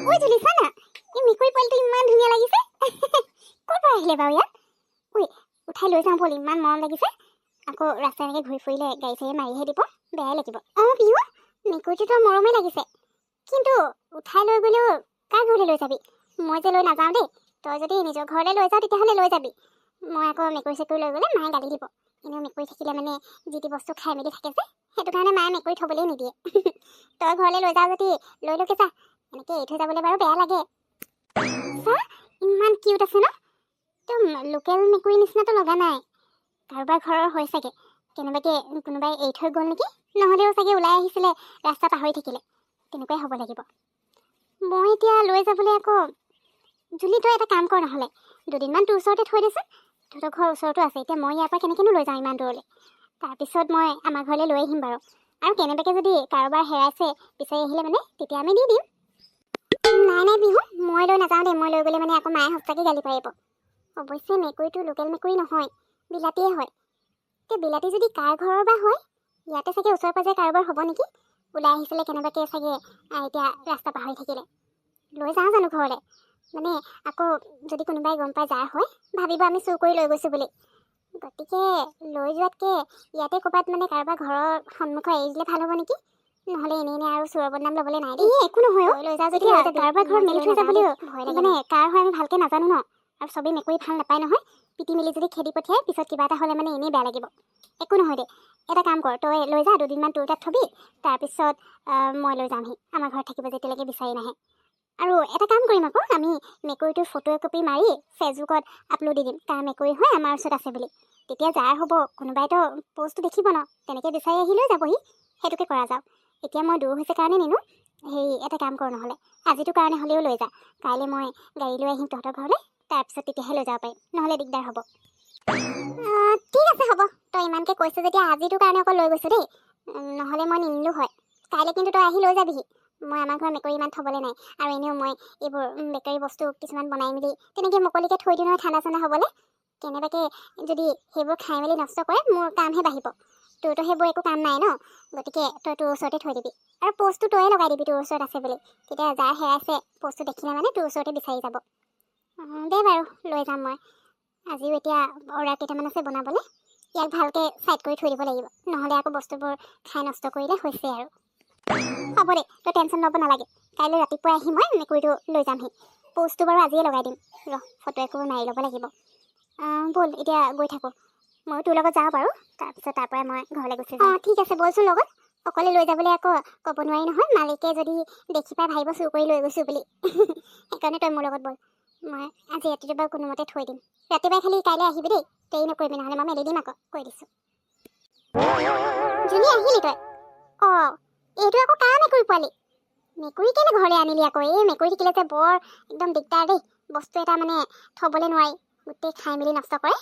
ঐ জুলি, চা না, এই মেকুৰী পোৱালিটো ইমান ধুনীয়া লাগিছে। ক'ৰ পৰা আহিলে বাৰু ইয়াত? ঐ, উঠাই লৈ যাওঁ ব'ল, ইমান মৰম লাগিছে। আকৌ ৰাস্তা এনেকৈ ঘূৰি ফুৰিলে গাড়ী চাড়ী মাৰিহে দিব, বেয়াই লাগিব। অঁ পিহু, মেকুৰীটোতো মৰমেই লাগিছে, কিন্তু উঠাই লৈ গ'লেও কাৰ ঘৰলৈ লৈ যাবি? মই যে লৈ নাযাওঁ দেই। তই যদি নিজৰ ঘৰলৈ লৈ যাওঁ, তেতিয়াহ'লে লৈ যাবি। মই আকৌ মেকুৰী চেকুৰী লৈ গ'লে মায়ে গালি দিব। এনেও মেকুৰী থাকিলে মানে যি টি বস্তু খাই মেলি থাকে যে, সেইটো কাৰণে মায়ে মেকুৰী থ'বলৈই নিদিয়ে। তই ঘৰলৈ লৈ যাৱ যদি লৈ লৈকে যা, এনেকৈ এৰি থৈ যাবলৈ বাৰু বেয়া লাগে। চা, ইমান কিউট আছে ন? একদম লোকেল মেকুৰী নিচিনাতো লগা নাই। কাৰোবাৰ ঘৰৰ হয় চাগে, কেনেবাকৈ কোনোবাই এৰি থৈ গ'ল নেকি, নহ'লেও চাগে ওলাই আহিছিলে, ৰাস্তা পাহৰি থাকিলে, তেনেকুৱাই হ'ব লাগিব। মই এতিয়া লৈ যাবলৈ আকৌ, জুলি, তই এটা কাম কৰ নহ'লে, দুদিনমান তোৰ ওচৰতে থৈ দেচোন। তহঁতৰ ঘৰৰ ওচৰতো আছে। এতিয়া মই ইয়াৰ পৰা কেনেকৈনো লৈ যাওঁ ইমান দূৰলৈ? তাৰপিছত মই আমাৰ ঘৰলৈ লৈ আহিম বাৰু। আৰু কেনেবাকৈ যদি কাৰোবাৰ হেৰাইছে বিচাৰি আহিলে মানে তেতিয়া আমি দি দিম। নাই নাই বিহু, মই লৈ নাযাওঁ দেই। মই লৈ গ'লে মানে আকৌ মায়ে সঁচাকৈ গালি পাৰিব। অৱশ্যে মেকুৰীটো লোকেল মেকুৰী নহয়, বিলাতীয়ে হয়। এতিয়া বিলাতী যদি কাৰ ঘৰৰ বা হয়? ইয়াতে চাগে ওচৰে পাজৰে কাৰোবাৰ হ'ব নেকি? ওলাই আহিছিলে কেনেবাকৈ চাগে, এতিয়া ৰাস্তা পাহৰি থাকিলে। লৈ যাওঁ জানো ঘৰলৈ? মানে আকৌ যদি কোনোবাই গম পায় যাৰ হয়, ভাবিব আমি চুৰ কৰি লৈ গৈছোঁ বুলি। গতিকে লৈ যোৱাতকৈ ইয়াতে ক'ৰবাত মানে কাৰোবাৰ ঘৰৰ সন্মুখত এৰি দিলে ভাল হ'ব নেকি? নহ'লে এনেই এনেই আৰু চোৰৰ বদনাম ল'বলৈ নাই দেই। একো নহয় অ', লৈ যাওঁ যদি লৈ যাবি। কাৰোবাৰ ঘৰত মেলি থৈ যাবলৈও ভয় লাগে, মানে কাৰ হয় আমি ভালকৈ নাজানো ন। আৰু চবেই মেকুৰী ভাল নাপায় নহয়। পিটি মেলি যদি খেদি পঠিয়াই, পিছত কিবা এটা হ'লে মানে এনেই বেয়া লাগিব। একো নহয় দে, এটা কাম কৰ, তই লৈ যা, দুদিনমান তোৰ তাত থ'বি, তাৰপিছত মই লৈ যামহি। আমাৰ ঘৰত থাকিব যেতিয়ালৈকে বিচাৰি নাহে। আৰু এটা কাম কৰিম আকৌ, আমি মেকুৰীটোৰ ফটো একপি মাৰি ফেচবুকত আপলোড দি দিম, কাৰ মেকুৰী হয়, আমাৰ ওচৰত আছে বুলি। তেতিয়া যাৰ হ'ব, কোনোবাইতো প'ষ্টটো দেখিব ন, তেনেকৈ বিচাৰি আহি লৈ যাবহি। সেইটোকে কৰা যাওক। এতিয়া মই দূৰ হৈছে কাৰণে নিনো। হেৰি, এটা কাম কৰ নহ'লে, আজিটোৰ কাৰণে হ'লেও লৈ যা। কাইলৈ মই গাড়ী লৈ আহিম তহঁতৰ ঘৰলৈ, তাৰপিছত তেতিয়াহে লৈ যাব পাৰিম, নহ'লে দিগদাৰ হ'ব। ঠিক আছে, হ'ব। তই ইমানকৈ কৈছ যেতিয়া আজিটোৰ কাৰণে অকল লৈ গৈছোঁ দেই, নহ'লে মই নিনিলোঁ হয়। কাইলৈ কিন্তু তই আহি লৈ যাবিহি। মই আমাৰ ঘৰৰ মেকুৰী ইমান থ'বলৈ নাই। আৰু এনেও মই এইবোৰ বেকাৰী বস্তু কিছুমান বনাই মেলি তেনেকৈ মুকলিকৈ থৈ দিওঁ নহয় ঠাণ্ডা চাণ্ডা হ'বলৈ। কেনেবাকৈ যদি সেইবোৰ খাই মেলি নষ্ট কৰে, মোৰ কামহে বাঢ়িব। তোৰতো সেইবোৰ একো কাম নাই ন? গতিকে তই তোৰ ওচৰতে থৈ দিবি আৰু প'ষ্টটো তয়ে লগাই দিবি তোৰ ওচৰত আছে বুলি। তেতিয়া যাৰ হেৰাইছে, প'ষ্টটো দেখিলে মানে তোৰ ওচৰতে বিচাৰি যাব। দে বাৰু, লৈ যাম মই আজিও। এতিয়া অৰ্ডাৰ কেইটামান আছে বনাবলৈ। ইয়াক ভালকৈ ছাইড কৰি থৈ দিব লাগিব, নহ'লে আকৌ বস্তুবোৰ খাই নষ্ট কৰিলে হৈছে আৰু। হ'ব দে, তই টেনশ্যন ল'ব নালাগে। কাইলৈ ৰাতিপুৱা আহি মই মেকুৰীটো লৈ যামহি। প'ষ্টটো বাৰু আজিয়ে লগাই দিম। ৰ, ফটো একো মাৰি ল'ব লাগিব। ব'ল, এতিয়া গৈ থাকোঁ। ময়ো তোৰ লগত যাওঁ বাৰু, তাৰপিছত তাৰ পৰাই মই ঘৰলৈ গুচি যাম। অঁ, ঠিক আছে, ব'লচোন লগত। অকলে লৈ যাবলৈ আকৌ ক'ব নোৱাৰি নহয়, মালিকে যদি দেখি পাই ভাবিব চুৰ কৰি লৈ গৈছোঁ বুলি। সেইকাৰণে তই মোৰ লগত ব'ল। মই আজি ৰাতিটো বাৰু কোনোমতে থৈ দিম। ৰাতিপুৱাই খালি কাইলৈ আহিবি দেই, দেৰি নকৰিবি, নহ'লে মই মেলি দিম আকৌ, কৈ দিছোঁ। জুলি, আহিলি তই? অঁ, এইটো আকৌ কাৰ মেকুৰী পোৱালি? মেকুৰী কেলৈ ঘৰলৈ আনিলি আকৌ? এই মেকুৰী থাকিলে যে বৰ একদম দিগদাৰ দেই। বস্তু এটা মানে থ'বলৈ নোৱাৰি, গোটেই খাই মেলি নষ্ট কৰে।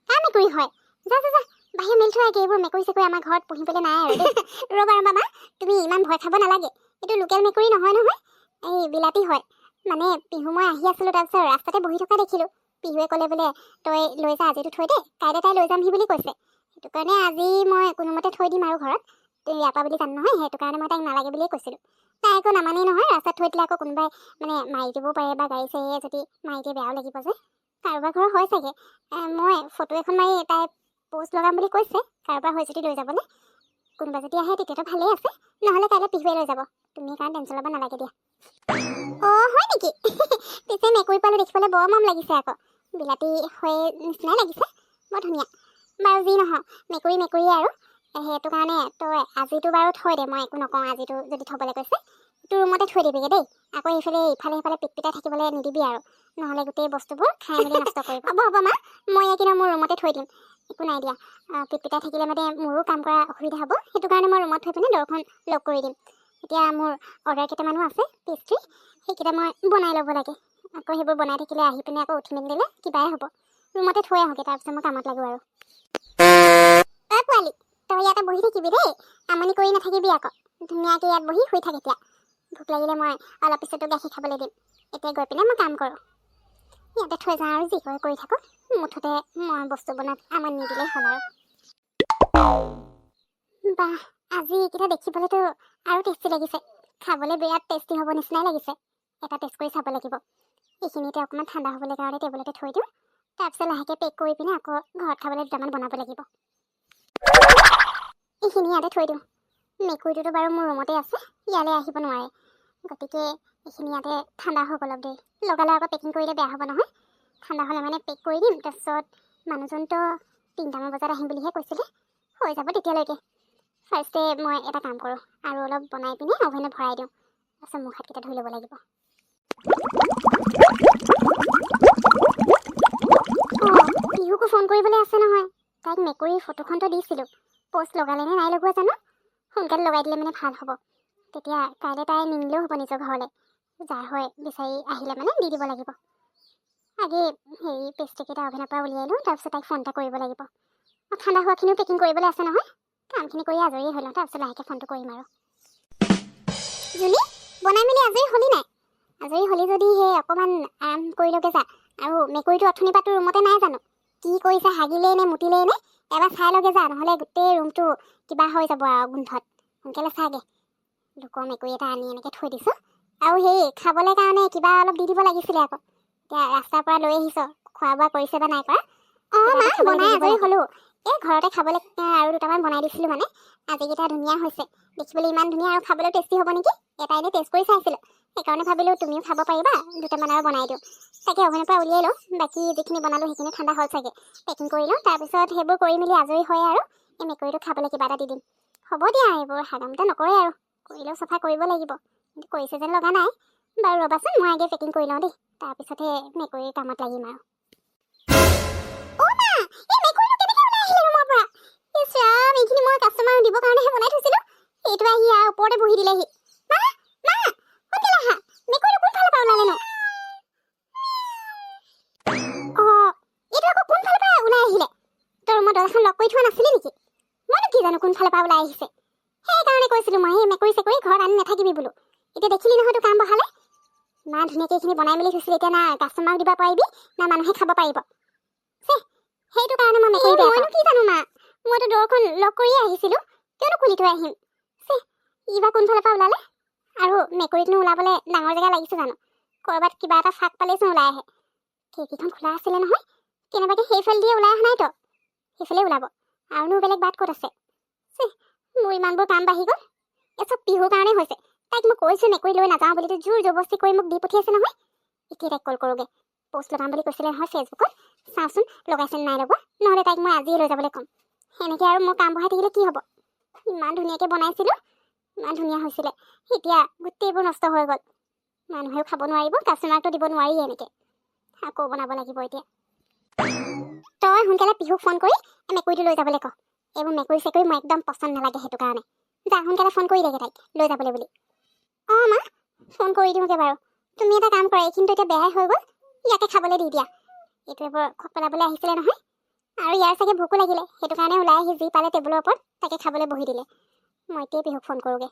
কাৰ মেকুৰী হয়? যা যা যা, বাহিৰত মেলি থৈ আহগে। এইবোৰ মেকুৰী চেকুৰী আমাৰ ঘৰত পুহিবলৈ নাই আৰু দেই। ৰ'বা ৰ'বা মা, তুমি ইমান ভয় খাব নালাগে। এইটো লোকেল মেকুৰী নহয় নহয়, এই বিলাতী হয়। মানে পিহু মই আহি আছিলোঁ, তাৰপিছত ৰাস্তাতে বহি থকা দেখিলোঁ। পিহুৱে ক'লে বোলে, তই লৈ যা, আজিতো থৈ দে, কাইলৈ তাই লৈ যামহি বুলি কৈছে। সেইটো কাৰণে আজি মই কোনোমতে থৈ দিম আৰু ঘৰত। তই ইয়াৰ পৰা বুলি জানো নহয়, সেইটো কাৰণে মই তাইক নালাগে বুলিয়ে কৈছিলোঁ। তাই আকৌ নামানেই নহয়। ৰাস্তাত থৈ দিলে আকৌ কোনোবাই মানে মাৰি দিবও পাৰে বা গাড়ী চাড়ীয়ে যদি মাৰি দিয়ে, বেয়াও লাগিব যে। কাৰোবাৰ ঘৰৰ হয় চাগে। মই ফটো এখন মাৰি তাই প'ষ্ট লগাম বুলি কৈছে, কাৰোবাৰ হয় যদি লৈ যাবলৈ। কোনোবা যদি আহে তেতিয়াতো ভালেই আছে, নহ'লে কাইলৈ পিহুৱে লৈ যাব। তুমি সেইকাৰণে টেনশ্যন ল'ব নালাগে দিয়া। অঁ, হয় নেকি? পিছে মেকুৰী পোৱালি দেখিবলৈ বৰ মৰম লাগিছে আকৌ, বিলাতী হৈ নিচিনাই লাগিছে, বৰ ধুনীয়া। বাৰু যি নহওক, মেকুৰী মেকুৰীয়ে আৰু। সেইটো কাৰণে তই আজিতো বাৰু থৈ দে, মই একো নকওঁ। আজিতো যদি থ'বলৈ কৈছে, তোৰ ৰুমতে থৈ দিবিগৈ দেই। আকৌ এইফালে ইফালে সিফালে পিট পিটাই থাকিবলৈ নিদিবি আৰু, নহ'লে গোটেই বস্তুবোৰ খাই মেলি নষ্ট কৰিব। হ'ব হ'ব মা, মই ইয়াক কিন্তু মোৰ ৰুমতে থৈ দিম, একো নাই দিয়া। পিট পিটাই থাকিলে মানে মোৰো কাম কৰা অসুবিধা হ'ব, সেইটো কাৰণে মই ৰুমত থৈ পিনে দৰখন লক কৰি দিম। এতিয়া মোৰ অৰ্ডাৰ কেইটামানো আছে পেষ্ট্ৰি, সেইকেইটা মই বনাই ল'ব লাগে। আকৌ সেইবোৰ বনাই থাকিলে আহি পিনে আকৌ উঠি মেলি দিলে কিবাই হ'ব। ৰুমতে থৈ আহোঁগৈ, তাৰপিছত মই কামত লাগোঁ আৰু। ঐ পোৱালি, তই ইয়াতে বহি থাকিবি দেই, আমনি কৰি নাথাকিবি আকৌ। ধুনীয়াকৈ ইয়াত বহি শুই থাক। এতিয়া ভোক লাগিলে মই অলপ পিছতো গাখীৰ খাবলৈ দিম। এতিয়া গৈ পিনে মই কাম কৰোঁ। ইয়াতে থৈ যাওঁ আৰু যি কৰে কৰি থাকক, মুঠতে মই বস্তু বনাত আমনি নিদিলেই হ'ল আৰু। বাহ, আজি এইকেইটা দেখিবলৈতো আৰু টেষ্টি লাগিছে, খাবলৈ বিৰাট টেষ্টি হ'ব নিচিনাই লাগিছে। এটা টেষ্ট কৰি চাব লাগিব। এইখিনিতে অকণমান ঠাণ্ডা হ'বলৈ কাৰণে টেবুলতে থৈ দিওঁ। তাৰপিছত লাহেকৈ পেক কৰি পিনে আকৌ ঘৰত খাবলৈ দুটামান বনাব লাগিব। এইখিনি ইয়াতে থৈ দিওঁ। মেকুৰীটোতো বাৰু মোৰ ৰুমতে আছে, ইয়ালৈ আহিব নোৱাৰে। গতিকে এইখিনি ইয়াতে ঠাণ্ডা হওক অলপ দেৰি। লগালে আকৌ পেকিং কৰিলে বেয়া হ'ব নহয়। ঠাণ্ডা হ'লে মানে পেক কৰি দিম। তাৰপিছত মানুহজনতো 3টামান বজাত আহিম বুলিহে কৈছিলে, হৈ যাব তেতিয়ালৈকে। ফাৰ্ষ্টে মই এটা কাম কৰোঁ আৰু অলপ বনাই পিনে অ'ভেনত ভৰাই দিওঁ। তাৰপিছত মুখ হাতকেইটা ধুই ল'ব লাগিব। অঁ, পিহুকো ফোন কৰিবলৈ আছে নহয়। তাইক মেকুৰীৰ ফটোখনতো দিছিলোঁ, প'ষ্ট লগালে নে নাই লগোৱা জানো। সোনকালে লগাই দিলে মানে ভাল হ'ব, তেতিয়া কাইলৈ তাই নিনিলেও হ'ব নিজৰ ঘৰলৈ। যাৰ হয় বিচাৰি আহিলে মানে দি দিব লাগিব। আগে হেৰি পেষ্ট্ৰিকেইটা অভেনৰ পৰা উলিয়াই লওঁ, তাৰপিছত তাইক ফোন এটা কৰিব লাগিব। আৰু ঠাণ্ডা হোৱাখিনিও পেকিং কৰিবলৈ আছে নহয়। কামখিনি কৰি আজৰি হৈ লওঁ, তাৰপিছত লাহেকৈ ফোনটো কৰিম। আৰু জুলি, বনাই মেলি আজৰি হ'লি নাই? আজৰি হ'লি যদি সেই অকণমান আৰাম কৰি লগে যা। আৰু মেকুৰীটো অথনিৰ পৰা তোৰ ৰুমতে নাই জানো? কি কৰিছে, হাগিলেই নে মুতিলেই নে, এবাৰ চাই লগে যা। নহ'লে গোটেই ৰুমটো কিবা হৈ যাব আৰু গোন্ধত। সোনকালে চাগে। লোকৰ মেকুৰী এটা আনি এনেকৈ থৈ দিছোঁ। আৰু সেই খাবলৈ কাৰণে কিবা অলপ দি দিব লাগিছিলে আকৌ। এতিয়া ৰাস্তাৰ পৰা লৈ আহিছ, খোৱা বোৱা কৰিছে বা নাই কৰা। অঁ মা, বনাই আজৰি হ'লোঁ। এই ঘৰতে খাবলৈ আৰু দুটামান বনাই দিছিলোঁ। মানে আজিকেইটা ধুনীয়া হৈছে দেখিবলৈ, ইমান ধুনীয়া আৰু খাবলৈ টেষ্টি হ'ব নেকি। এটা এনেই টেষ্ট কৰি চাইছিলোঁ, সেইকাৰণে ভাবিলোঁ তুমিও খাব পাৰিবা, দুটামান আৰু বনাই দিওঁ। তাকে অভেনৰ পৰা উলিয়াই লওঁ। বাকী যিখিনি বনালোঁ সেইখিনি ঠাণ্ডা হ'ল চাগে, পেকিং কৰি লওঁ। তাৰপিছত সেইবোৰ কৰি মেলি আজৰি হয় আৰু এই মেকুৰীটো খাবলৈ কিবা এটা দি দিম। হ'ব দিয়া, এইবোৰ হাগামতা নকৰে আৰু কৰিলেও চফা কৰিব লাগিব। কিন্তু কৰিছে যেন লগা নাই বাৰু। ৰ'বাচোন, মই আগে পেকিং কৰি লওঁ দেই, তাৰপিছতহে মেকুৰীৰ কামত লাগিম। আৰু অ' মা, এই মেকুৰীটো কেনেকৈ ওলাই আহিলে ৰুমৰ পৰা? ইছ ৰাম, এইখিনি মই কাষ্টমাৰক দিবৰ কাৰণেহে বনাই থৈছিলোঁ, এইটো আহি ইয়াৰ ওপৰতে বহি দিলেহি। মা, মা, সোনকালে আহা। মেকুৰীটো কোনফালৰ পৰা ওলালেনো? অঁ, এইটো আকৌ কোনফালৰ পৰা ওলাই আহিলে? তই ৰুমৰ দৰ্জাখন লক কৰি থোৱা নাছিলি নেকি? মইনো কি জানো কোনফালৰ পৰা ওলাই আহিছে। সেইকাৰণে কৈছিলোঁ মই, এই মেকুৰী চেকুৰী ঘৰত আনি নাথাকিবি বোলো। এতিয়া দেখিলি নহয়, তোৰ কাম বঢ়ালে। ইমান ধুনীয়াকৈ এইখিনি বনাই মেলি থৈছিলোঁ, এতিয়া না কাষ্টমাৰক দিব পাৰিবি, না মানুহে খাব পাৰিব। ছে, সেইটো কাৰণে মই মেকুৰী বেয়া। মইনো কি জানো মা, মইতো দৰখন লক কৰিয়ে আহিছিলোঁ, কিয়নো খুলি থৈ আহিম? ছে, ই বা কোনফালৰ পৰা ওলালে। আৰু মেকুৰীতনো ওলাবলৈ ডাঙৰ জেগা লাগিছে জানো? ক'ৰবাত কিবা এটা ফাঁক পালেইচোন ওলাই আহে। খিৰিকীখন খোলা আছিলে নহয়, কেনেবাকৈ সেইফালে দিয়ে ওলাই অহা নাইতো? সেইফালে ওলাব, আৰুনো বেলেগ বাট ক'ত আছে? ছে, মোৰ ইমানবোৰ কাম বাঢ়ি গ'ল। এই চব পিহুৰ কাৰণে হৈছে। তাইক মই কৈছোঁ মেকুৰী লৈ নাযাওঁ বুলি, জোৰ জবৰদস্তি কৰি মোক দি পঠিয়াইছে নহয়। এতিয়া তাইক কল কৰোঁগৈ। প'ষ্ট লগাম বুলি কৈছিলে নহয় ফেচবুকত, চাওঁচোন লগাইছে নাই লগোৱা। নহ'লে তাইক মই আজিয়ে লৈ যাবলৈ ক'ম। সেনেকৈ আৰু মোৰ কাম বঢ়াই থাকিলে কি হ'ব? ইমান ধুনীয়াকৈ বনাইছিলোঁ, ইমান ধুনীয়া হৈছিলে, এতিয়া গোটেইবোৰ নষ্ট হৈ গ'ল। মানুহেও খাব নোৱাৰিব, কাষ্টমাৰকতো দিব নোৱাৰি। এনেকৈ আকৌ বনাব লাগিব এতিয়া। তই সোনকালে পিহুক ফোন কৰি এই মেকুৰীটো লৈ যাবলৈ ক। এইবোৰ মেকুৰী চেকুৰী মই একদম পচন্দ নালাগে, সেইটো কাৰণে। যা, সোনকালে ফোন কৰি দেগে তাইক লৈ যাবলৈ বুলি। অঁ মা, ফোন কৰি দিওঁগৈ বাৰু। তুমি এটা কাম কৰা, এইখিনিতো এতিয়া বেয়াই হৈ গ'ল, ইয়াকে খাবলৈ দি দিয়া। এইটোৱে বৰ খক পেলাবলৈ আহিছিলে নহয়। আৰু ইয়াৰ চাগে ভোকো লাগিলে, সেইটো কাৰণে ওলাই আহি যি পালে টেবুলৰ ওপৰত তাকে খাবলৈ বহি দিলে। মই এতিয়াই পিহুক ফোন কৰোঁগৈ।